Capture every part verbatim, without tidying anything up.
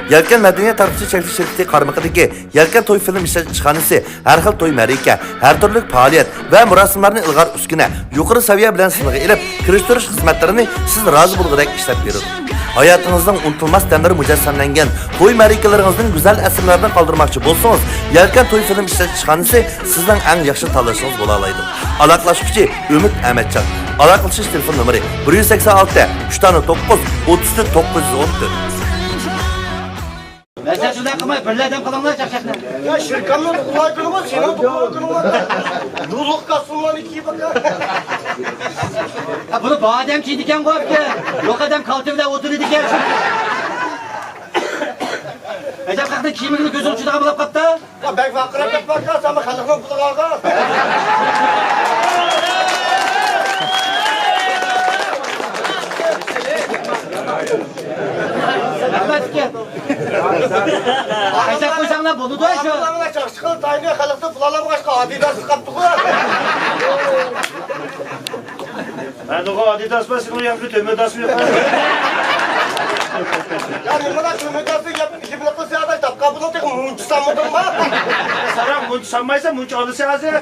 يەلكەن مەدەنىيەت تارقىتىش چەكلىك شىركىتى قارمىقىدىكى يەلكەن توي فىلىم ئىشلەتكۈچى ئىشخانىسى ھەر خىل توي مەرىكە، ھەر تۈرلۈك پائالىيەت ۋە مۇراسىملارنى ئىلغار ئۈسكۈنە، يۇقىرى سەۋىيە بىلەن سىنغا ئېلىپ، كىرىشتۈرۈش خىزمەتلىرىنى سىز رازى بولغۇدەك ئىشلەپ بېرىدۇ. ھاياتىڭىزنىڭ ئۇنتۇلماس دەملىرى مۇجەسسەملەنگەن توي مەرىكىلىرىڭىزدىن گۈزەل ئەسىرلەردىن قالدۇرماقچى بولسىڭىز، يەلكەن توي فىلىم ئىشلەتكۈچى ئىشخانىسى سىزنىڭ ئەڭ ياخشى تاللىشىڭىز بولالايدۇ. ئالاقىلاشقۇچى ئۈمىد ئەمەتجان. ئالاقىلىشىش تېلېفون نومۇرى: بىر يۈز سەكسەن ئالتە، ئۈچ دانە توققۇز، ئوتتۇز تۆت، توققۇز يۈز ئون تۆت. مەسىلەن، شۇنداق قىلماي، بىرلەردەم قىلىڭلار چاقچاقنى. يا، شىركەمنىڭ تۇغۇلغان كۈنى بار، سېنىڭ تۇغۇلغان كۈنۈڭ بار. يوللۇق كاستيۇملارنى كىيىپ باقا. ھە، بۇنى بار ئادەم كىيىدىكەنغۇ ئەپكە. يوق ئادەم كالتە بىلەن ئولتۇرىدىكەن. ئەجەب، خەقنىڭ كىيىمىنى كۆزۈڭ چۈشىدىغان بولۇپ قاپتا. ۋا، بەك ۋارقىراپ كەتمەڭ، سەن خەلقنىڭ پۇلىغا ئالغان. رەھمەت ئىكەن. قايساق قويساڭلار بولىدۇ شۇ. ئادەملەرنى چاقچىقىنى تايىنى خەلقتىن پۇل ئالالمىغاچقا ئادىداسلىق قاپتىغۇ. مەندىغۇ ئادىداس بار، سېنىڭ ياقتا تۆمۈرداسمۇ يوق. يا نېمىلا تۆمۈرداسنى يەپ، نېمىلا قىلسا ئاداش تاپقان پۇلۇڭ تېخى مۇنچە سانمىدىڭما؟ ساراڭ مۇنچە سانمايسەن، مۇنچە ئالىسەن ھازىر.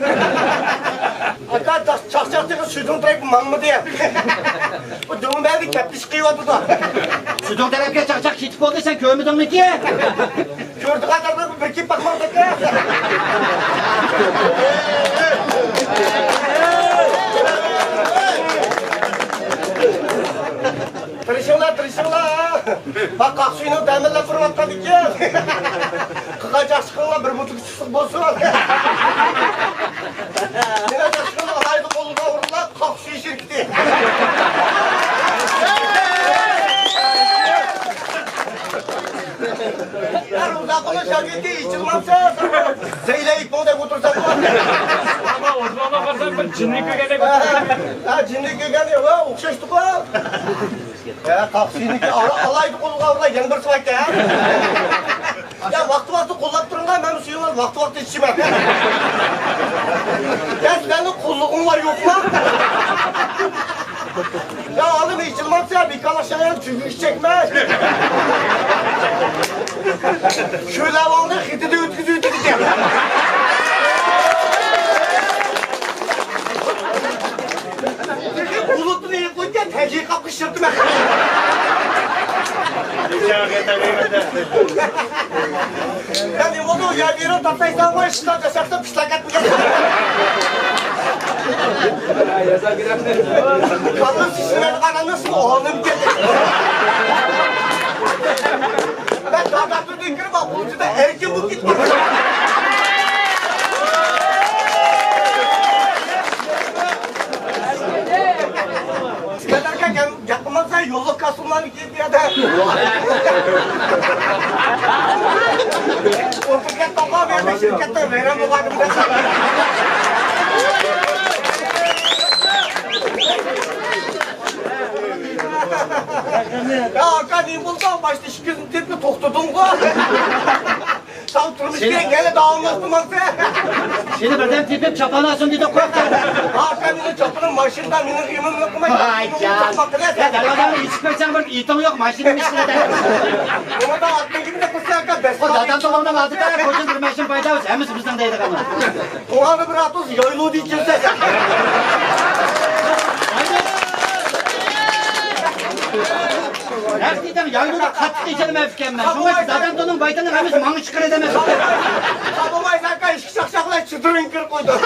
ئاكا، چاق-، چاقچاق تېخى سۈدۈڭ تەرەپكە ماڭمىدى. بۇ دۆڭبەلدە كەپتىشىپ قېلىۋاتىدۇ. سۈدۈڭ تەرەپكە چاقچاق كېتىپ بولدى، سەن كۆرمىدىڭمىكىن؟ كۆردى قاتاردا بىر كېلىپ باقماڭ دەپ. تىرىشىڭلار، تىرىشىڭلار. بۇ قاقشۇينىڭ تەمىنلەپ تۇرۇۋاتقان ئىكەن. قىلغان چاقچىقىڭلار بىر مۇتلۇق ئىسسىق بولسۇن. يەنە چاقچىقىڭلار ئالايدۇ قولىغا ئۇرۇڭلار، قاقشۇي شىركىتى. يا روزاقۇلنىڭ شاگىرتى ئېچىلمامسەن، زەيلەيىپ دەپ ئولتۇرساڭ. ئەمما ئوزمانغا قارىسام بىر جىننى كۆرگەندەك. ھە، جىننى كۆرگەندەك، ۋە ئوخشاشتىغۇ. يا، قاقشۇينىڭكى ئالا-، ئالايدۇ قولىغا ئۇرۇڭلار، يەنە بىرسى باركەن. يا، ۋاقتى-ۋاقتىدا قوللاپ تۇرۇڭلار، مەن سۈيىڭىزنى ۋاقتى-ۋاقتىدا ئىچىمەن. يا، سىلەرنىڭ قوللىقىڭلار يوقما؟ يا، ئالىم ئېچىلمامسەن، بىكارلىق شايان چۈگۈك چەكمە. شۆلەۋاڭنى خېتىدە ئۆتكۈزۈۋېتىدىكەن. بۇلۇتنى يېقىپ قويۇپتۇ، تەبىئىي قاپقا شىرتىمەن. يا نېمە بولدى، يا بىرى تاپسايساڭغۇ، ئىشتا دەسەپتە پىشلاپ كەتمىگەن. كاللا شىشىرىۋاتقان ئانىسى ئوغلۇم كەتتى. مەن دادامدىن كىرىپ، بۇ جۈدە ئەركىن بولۇپ كېتىپ. ئىسكەندەر ئاكا، گەپ، گەپ قىلماسا، يوللۇق كاستيۇملارنى كىيىپ بۇ يەردە. ئولتۇرۇپ كەتتىڭغۇ، بۇ يەردە شىركەتتە ۋەيران بولغاندىم دەپ. يا ئاكا، نېمە بولدى؟ باشتا ئىككى كۈن تېپىپ توختىدىڭغۇ. ساڭا تۇرمۇش كېرەك، يەنە داۋاملاشتۇرماقچى. سېنى بىردەم تېپىپ چاپان ئالسۇن دېدۇق قويۇپتۇ. ئاكا، مېنىڭ چاپىنىم ماشىنىدا، مېنىڭ ئېمىم يوق. ۋاي جان. يا، دەرۋازانى ئېچىپ بەرسەڭ، بىر ئېتىڭ يوق، ماشىنىنى ئىشلىتە. نېمىدا ئاتنىڭ گېپىنى قىلسا، ئاكا، بەس. خو، دادام توغرىنىڭ ئالدىدا كوچىن بىر ماشىنا پايدا، ھەممىسى بىزنىڭ دەيدىغان. توغراندا بىر ئاتوس يايلۇ دېيىشىلسە. ھەقىقەتەن يايلۇدا قاتتىق ئېچىلمەپتىكەنمەن. شۇڭا دادام توغرىنىڭ بايتىنىڭ ھەممىسى ماڭا چىقىرى دەمەس. قاپىماي ئاكا، ئىشىك شاقشاقلاپ چىدىرىڭ كىرىپ قويدۇم.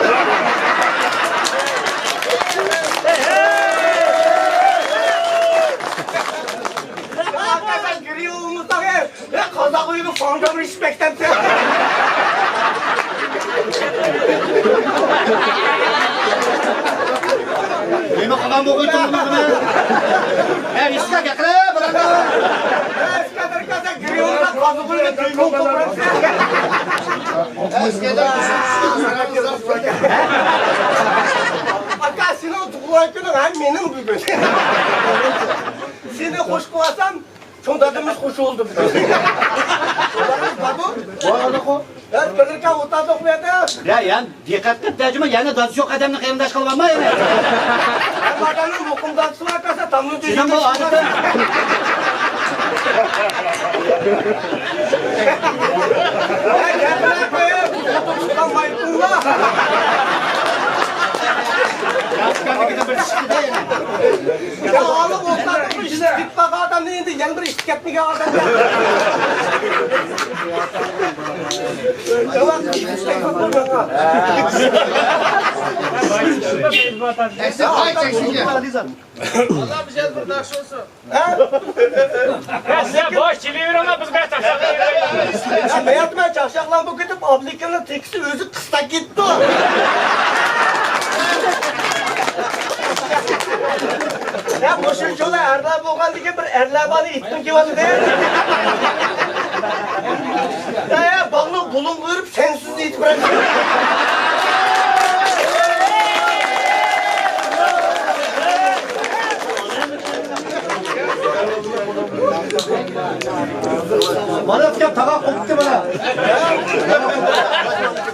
ئاكا، سەن گىرى بولمىساڭ، يا قازاق ئۆيىنىڭ فاڭدام رېسپېكتەمسەن. نېمە قىلغان بولغىيتىڭ بۇنى؟ ھە، رېسپېكت ھەققىدە بۇلارغا. ئىسكەندەر ئاكا، سەن گىرى بولساڭ قازاق ئۆيىنىڭ دېمون قوپۇرامسەن. ئاكا، سېنىڭ تۇغۇلغان كۈنۈڭ ھەم مېنىڭ بۈگۈن. سېنى خوش قىلىۋالسام، چوڭ دادىمىز خوش بولدى بۈگۈن. دادىمىز بارمۇ؟ بار، ئانا. يا، قېدىركا ئولتۇردۇق بۇ يەردە. يا، يا، دىققەت قىل، تەرجىمە، يەنە دادىسى يوق ئادەمنى قېرىنداش قىلىۋالما يەنە. ھەممە ئادەمنىڭ مۇقىم دادىسى بار ئەكەن، سەن تامنى سېنىڭ بۇ ئادىتىڭ. يا، گەپلەر قويۇپ، تۇتقان مايقۇڭلار. يا، ئالىم ئوتلاردىن بىر ئىشتىن كېتىپ قالغان ئادەمنى ئەمدى يەنە بىر ئىشتىن كەتمىگەن ئادەم. ئاللا بىزگە بىر ناخشا ئولسۇن. ھە؟ سىلەر بوش چېلىۋېرىڭلار، بىز بىر چاقچاق قىلىۋېرەيلى. يا، مەن چاقچاقلار بولۇپ كېتىپ، ئابلىكىمنىڭ تېكىستى ئۆزى قىستا كېتىپتۇ. يا، مۇشۇنچىلا ئەرلەر بولغاندىكىن بىر ئەرلەر بارنى ئېيتقۇم كېلىۋاتىدۇ. يا، يا، باغنىڭ بۇلۇڭغا بېرىپ سەنسىز ئېيتىپ بېرەمسىز. مانا ئۇكام تاماق قوپتى مانا.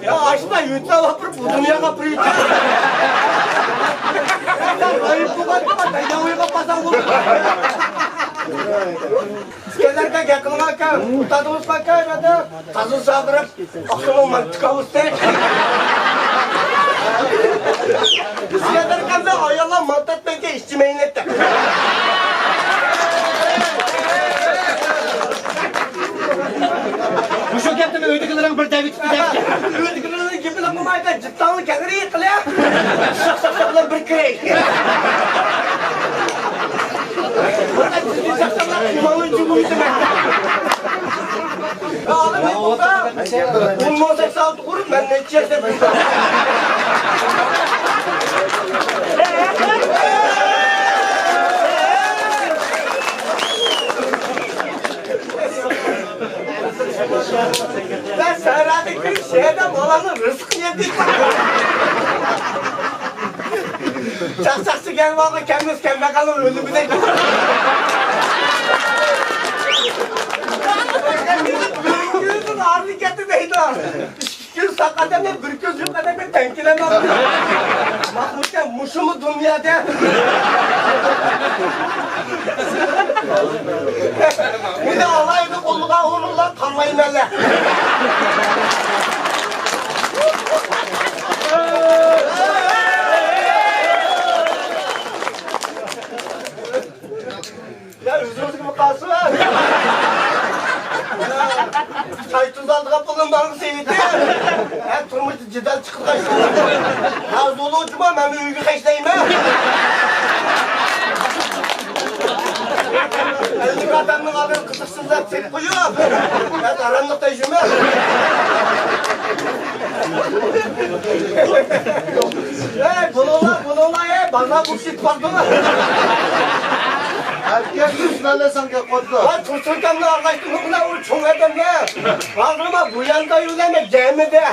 يا ئاشنا يۆتەپ ئاپىرىپ بۇ دۇنياغا ئاپىرىپ يۆتەپ. غايىب بولغان دەيداۋايغا پاساڭ بولۇپ. ئىسكەندەر ئاكا گەپ قىلغان ئاكا، ئۇتادىڭىزمۇ ئاكا؟ تازا ساغدۇرۇپ ئاخشىمى مانتا تىكاۋۇزدى. ئىسكەندەر ئاكامدا ئاياللار مانتا تەتمەيدىكەن، ئىچمەيلى دەپ. مۇشۇ گەپنى ئۆيدىكىلىرىڭ بىر دەۋېتىپتۇ دەپتۇ. ئۆيدىكىلىرنىڭ گېپىنى قىلمايدۇ، جىتاڭنى كەڭرى قىلە. شاخ-شاخ بىلەن بىر كىرەي. ئون مىڭ سەكسەن ئالتە قۇرۇپ، مەن نەچچە ياشتا بىلدىم. مەن سەھراغا كىرىپ، شەھەردە بالامنىڭ رىزقىنى يەپ كېتىمەن. چاقچاقچى كەلمىگەن كەلمەس، كەمبەغەلنىڭ ئۆلۈمىدەك. بىر كۈندىن ئارىلىق كەتتى دەيدۇ. ئىككى كۈن ساق ئادەمنى بىر كۆز يوق ئادەمگە تەڭ كېلەلمەپتۇ. مەخلۇقكە مۇشۇمۇ دۇنيادا؟ مېنى ئالاھىدە قوللىغان ئورۇنلار تاللايمەنلەر. يا ئۆزىڭىزگىمۇ قالسۇن. چاي تۇز ئالىدىغان پۇلنى ماڭا سېلىۋېتىڭ. ھە، تۇرمۇشتا جېدەل چىقىدىغان ئىش. ھە، زولۇچىما، مەن ئۆيگە خەجلەيمەن. ئەللىك ئادەمنىڭ ئالدىدا قىزىقسىز دەپ سېلىپ قويۇپ، مەن ئاراملىقتا يۈرمەن. ئەي، بولۇڭلار، بولۇڭلار، ئەي، بالىلار بولۇپ كېتىپ قالدىڭلار. ئەركەك دوستلارلا سەنگە قوتلۇق. ۋاي، تۇرسۇنكامنى ئارىلاشتۇرمىغىنا، ئۇ چوڭ ئادەمدە. ھازىرما بۇياندا يۈرەمەن، گەمىدە.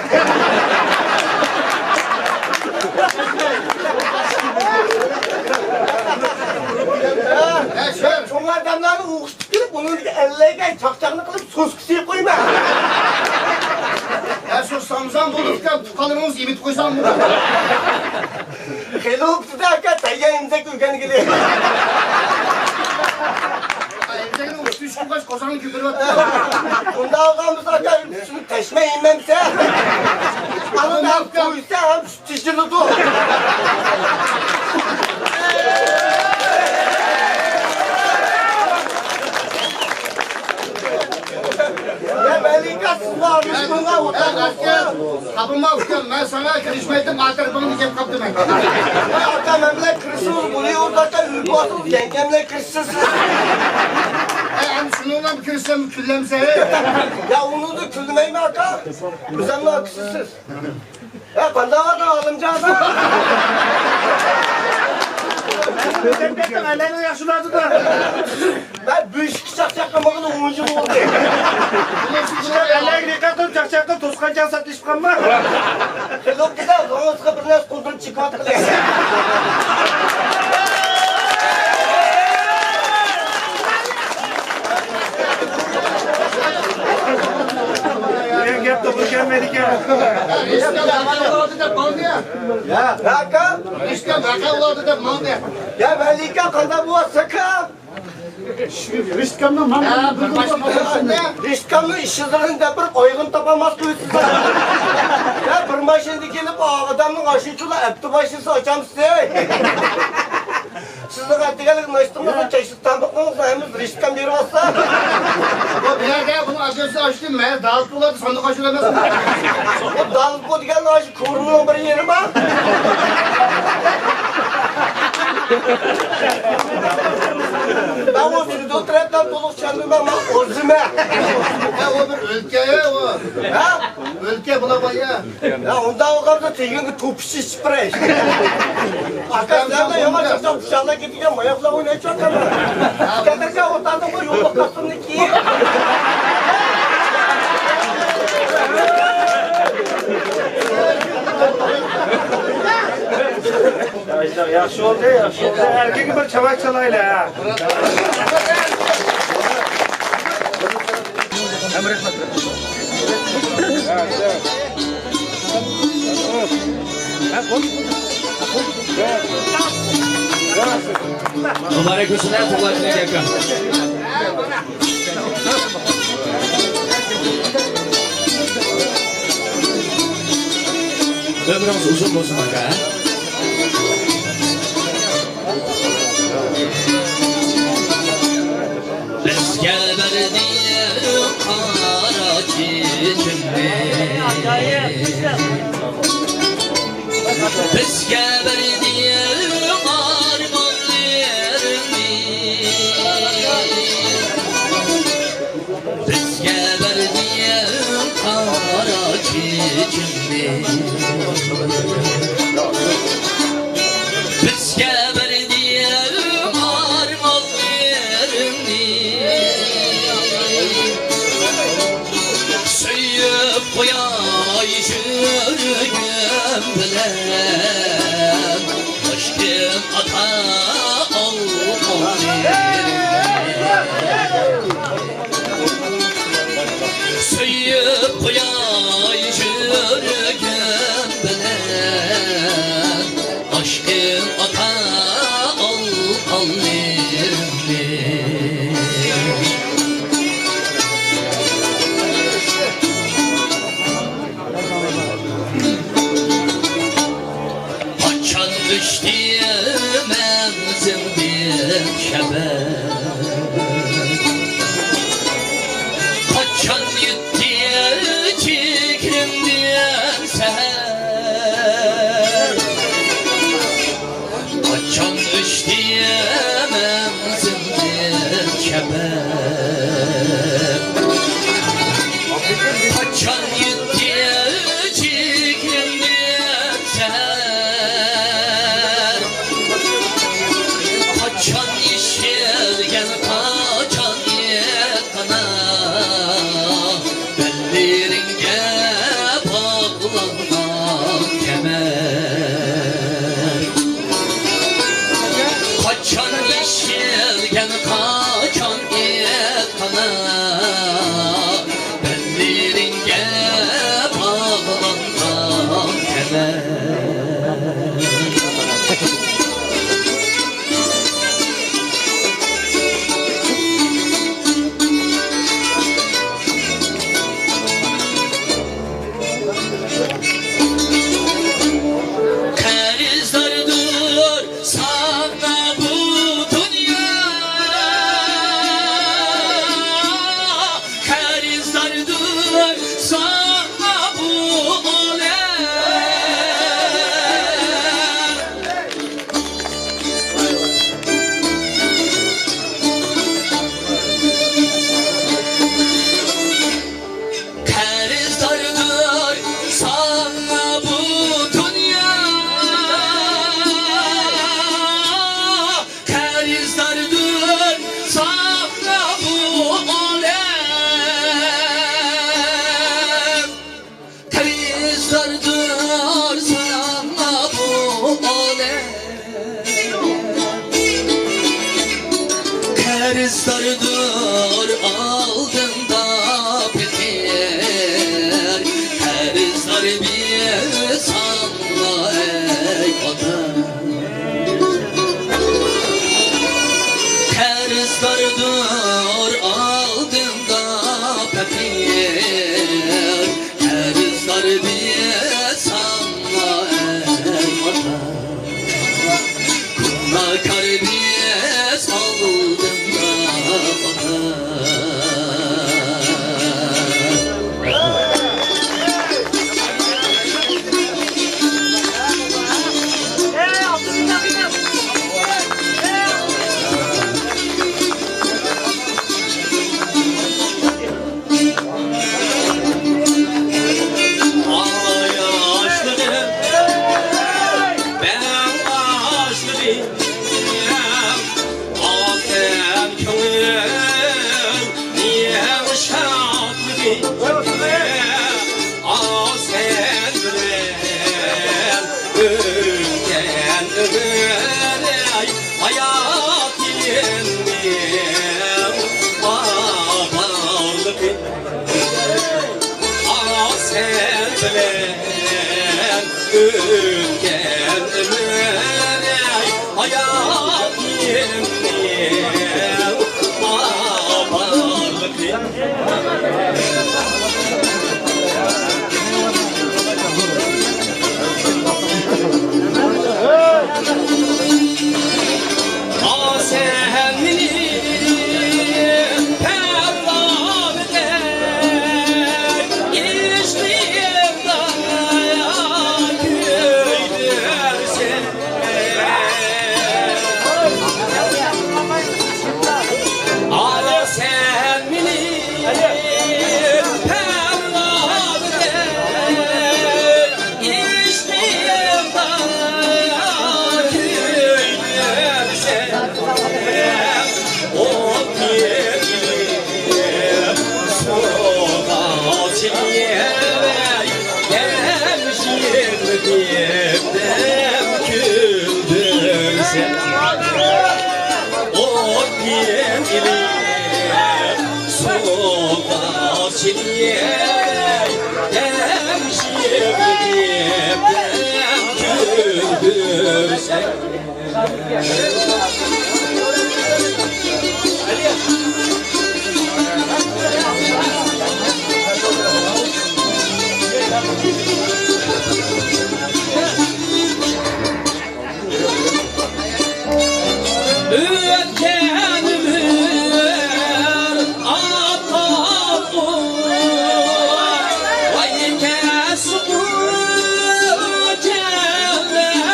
چوڭ ئادەملەرنى ئوخشىتىپ كېلىپ، ئۇنىڭدىكى ئەللەيگەن چاقچاقنى قىلىپ، سوسكىسى قويما. ھە، شۇ سامزام بولۇپ كەپ تۇغقانلىرىڭىز يېمىتىپ قويسام. خېلى بوپتۇ-دە، ئاكا، تەييار ئېمىزەك ئۆگەنگىلى. ئېمىزەكنى ئۇچ-، ئۈچ كۈن قاچ قورساقنى كۆپۈرۈۋەتتى. ئۇنداق قىلغان بولسا، ئاكا، شۇنى تەشمە يېمەمسە. ئانا، مەن قويسا ھەم سۈت ئىچىلىدۇ. يا مەلىكە، سىزمۇ ئارىلىشىپ قويۇڭلار، ئوتاقلاشقا. قاپىما ئۇكام، مەن ساڭا كىرىشمەيتتىم، ئاتىرىپىڭنى دەپ قاپتىمەن. ۋاي ئاتا، مەن بىلەن كىرىشىڭىز بولۇۋېرىدۇ، ئاتا، ئۆلۈپ قالسىڭىز، يەڭگەم بىلەن كىرىشىسىز. ئەي، ئەمدى شۇنىڭ بىلەن كىرىشسەم، كۈنلەمسە. يا، ئۇنىڭدا كۈنلىمەيمەن، ئاكا. ئۆزۈمنىڭ ئاكىسى سىز. يا، قانداق ئادەم، ئالىمجان ئاكا؟ ئۆزۈم كەتتىم، ئەلەينى ياخشىلاردى-دە. مەن بۆشۈككە چاقچاق قىلمىغىلى ئون يىل بولدى. ئەلەيگە دىققەت قىلىپ، چاقچاقتا توسقانچاق ساتىشىپ قالما. خېلى بوپتۇ-دە، غاڭىزغا بىر نەرسە قوندۇرۇپ چېكىۋاتقىلى. دېگەن گەپ توغرا ئىكەن. يا، ئاكا. يا، مەلىكە قانداق بولۇۋاتىسەن، ئاكا؟ رىشتىكامنىڭ مانا رىشتىكامنىڭ ئىشىدىن دەپ بىر ئايغىنى تاپالماس قويۇپسىز. يا، بىر ماشىنىدا كېلىپ، ئادەمنىڭ ئاشۇنچىلا ئەپتى باشلىسا ئاچامسىز؟ سىزنىڭ ئەتىگەنلىك ناشتىڭىزمۇ، كەچلىك تامىقىڭىزمۇ ھەممىسى رىشتىكام بېرىۋاتسا. بۇ بۇ يەردە بۇنىڭ ئاكىسى ئاشتى، مەن دالىپ بولاتتى، ساندۇق ئاشۇر ئەمەسمۇ؟ بۇ دالىپ بۇ دېگەن ئاشۇ كورلىنىڭ بىر يېرى بار. مەن ئۇ سۈدۈ تەرەپتىن تولۇق چۈشەندۈرمەن، مەن ئۆزۈمە. ھە، ئۇ بىر ئۆلكە، ئۇ. ھە؟ ئۆلكە بۇلا بايا. يا، ئۇنداق بولغاندا تېگىڭگە توپىچى ئىچىپ بېرەي. ئاكا، سەندە يامان چاقچاق پىشاقلار كېتىدىكەن، ماياقلار ئوينايدىكەن. كەتەركەن ئوتاردىڭغۇ يوللۇق كاستۇمنى كىيىپ. ياخشى بولدى، ياخشى بولدى. ئەركىگە بىر چاۋاك چالايلى، ھە. مۇبارەك بولسۇن، ھە، تۇغۇلغان كۈنۈڭگە، ئاكا. ئۆمرىڭىز ئۇزۇن بولسۇن، ئاكا. بىزگە بەردى قارا كېچىمنى. بىزگە بەردى ئارمانلىرىمنى. بىزگە بەردى قارا كېچىمنى. بىزگە بەردى ئارمانلىرىمنى. سۆيۈپ قوياي يۈرىكىم بىلەن، ئاشقىم ئاتا ئالقۇننى. سۆيۈپ قوياي يۈرىكىم بىلەن، ئاشقىم ئاتا ئالقۇنلىرىمنى. قاچان ئۆچتى مەنزىلدىن شەپەق؟ قاچان يىتتى چېھرىمدىن سەھەر؟ قاچان ئۆچتى مەنزىلدىن شەپەق؟ قاچان يىتتى چېھرىمدىن سەھەر؟ قاچان يېشىلگەن، قاچان يېتقىنا بەللىرىڭگە باغلانغان كەمەر؟ قاچان يېشىلگەن، قاچان يېتقىنا بەللىرىڭگە باغلانغان كەمەر؟ قەرزداردۇر ساڭا بۇ دۇنيا، قەرزداردۇر ساڭا بۇ ئالەم. قەرزداردۇر ساڭا بۇ دۇنيا، قەرزداردۇر ساڭا بۇ ئالەم. قەرزداردۇر ساڭا بۇ ئالەم. قەرزداردۇر ئالدىڭدا پېقىر. ئۆتكەن ئۆمۈر ھاياتىمنىڭ ئاپارغىنى. ئا، سەن مېنى پەرۋانىدەك ئىشقىڭدا كۆيدۈرسەن. ئا، سەن مېنى پەرۋانىدەك ئىشقىڭدا كۆيدۈرسەن. ئوت يېرىپ سۇغا سېلىۋەي، دەم يىغلىتىپ دەم كۈلدۈرسەن. ئوت يېرىپ سۇغا سېلىۋەي، دەم يىغلىتىپ دەم كۈلدۈرسەن. ئۆتكەن ئۆمۈر ئاققان قۇم، ۋاي كەسقۇ كەلمەيدىكەن.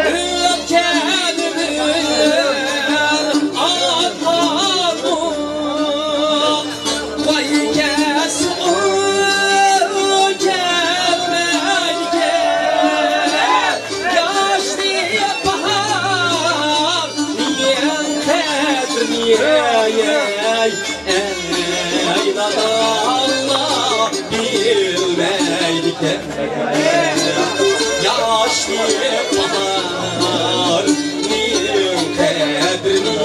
ئۆتكەن ئۆمۈر ئاققان قۇم، ۋاي كەسقۇ كەلمەيدىكەن. ياشلىق باھارنىڭ قەدرىنى، ئەي، ئەي، ئەي، نادانلار بىلمەيدىكەن. ياشلىق باھارنىڭ قەدرىنى،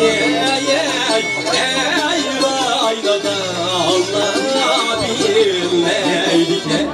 ئەي، ئەي، ئەي، ۋاي، نادانلار بىلمەيدىكەن.